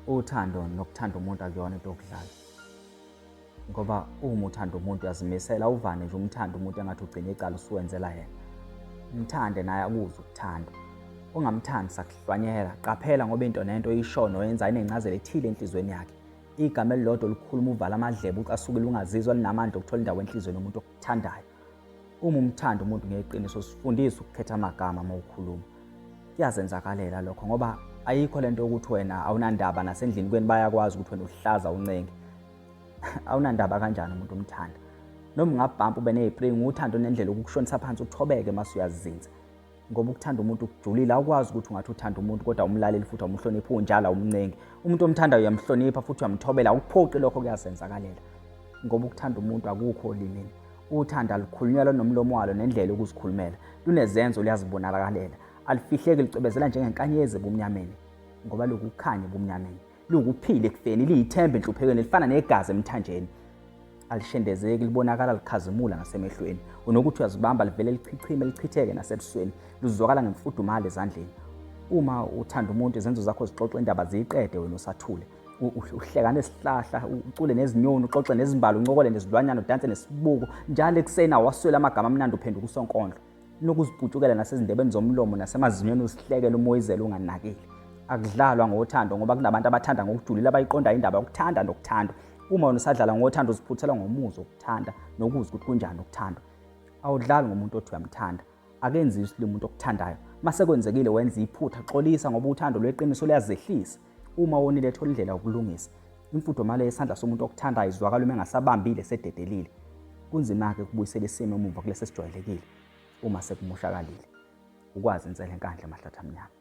Uthando nokuthanda umuntu akuyona into yokudlala. Ngoba uma uthanda umuntu uyazimisela uvane nje umthanda umuntu engathi ugcina icala usuwenzela yena. Mthande naye akuzwe ukuthanda. Ungamthandi sakuhlwanyela, qaphela ngoba into nento oyisho noyenza inencazelo ethile enhlizweni yakhe. Igama elilodwa olukhuluma uvala amadlebe ucasukile ungazizwa linamandla okuthola indawo enhlizweni yomuntu okuthandayo. Uma umthanda umuntu ngeqiniso sifundise ukukhetha amagama uma ukhuluma. Kuyazenzakalela lokho ngoba ayikho lento yokuthi wena awunandaba nasendlini kweni bayakwazi ukuthi wena uhlaza uncenge. Awunandaba kanjani umuntu umthanda? Noma ungabhampa ube nezipringi uthando nendlela ukukushonisa phansi uthobeke mase uyazinza. Ngoba ukuthanda umuntu kujulile awukwazi ukuthi ungathi uthanda umuntu kodwa umlaleli futhi awumhloniphi unjalo awumncengi. Umuntu omthandayo uyamhlonipha futhi uyamthobela awukuphoqi lokho kuyazenzakalela. Ngoba ukuthanda umuntu akukho olimini. Uthando alukhulunyelwa nomlomo walo nendlela yokuzikhulumela. Lunezenzo luyazibonakalela. Alifihleki licwebezela njengenkanyezi ebumnyameni. Ngoba lukukhanya ebumnyameni. Luwukuphila ekufeni, liyithemba enhluphekweni, lifana negazi emthanjeni. Alishendezeki, libonakala likhazimula nasemehlweni. Unokuthi uyazibamba livele lichichime lichitheke nasebusweni. Luzwakala ngemfudumalo ezandleni. Uma uthanda umuntu izenzo zakho zixoxa indaba ziyiqede wena usathule. Uhleka nesihlahla, ucule nezinyoni, uxoxe nezimbali, uncokole nezilwanyana, udanse nesibuko. Njalo ekuseni awaswele amagama amnandi uphenduka usonkondlo. Nokuziputshukela nasezindebeni zomlomo nasemazinyweni usihlekele umoyizela unganakile. Akudlalwa ngothando ngoba kunabantu abathanda ngokujulile abayiqondayo indaba yokuthanda nokuthandwa. Uma wena usadlala ngothando uziphuthelwa ngomuzwa wokuthanda nokuzwa ukuthi kunjani ukuthandwa. Awudlali ngomuntu othi uyamthanda. Akenziwa isilima umuntu okuthandayo. Mase kwenzekile wenza iphutha xolisa ngoba uthando lweqiniso luyazehlisa. Uma wonile thola indlela yokulungisa. Imfudumalo yesandla somuntu okuthandayo izwakala uma engasabambile sededelile. Kunzima-ke ukubuyisela isimo emuva kulesi esijwayelekile uma sekumoshakalile. Ukwazi insela enkandla mahlathi amnyama.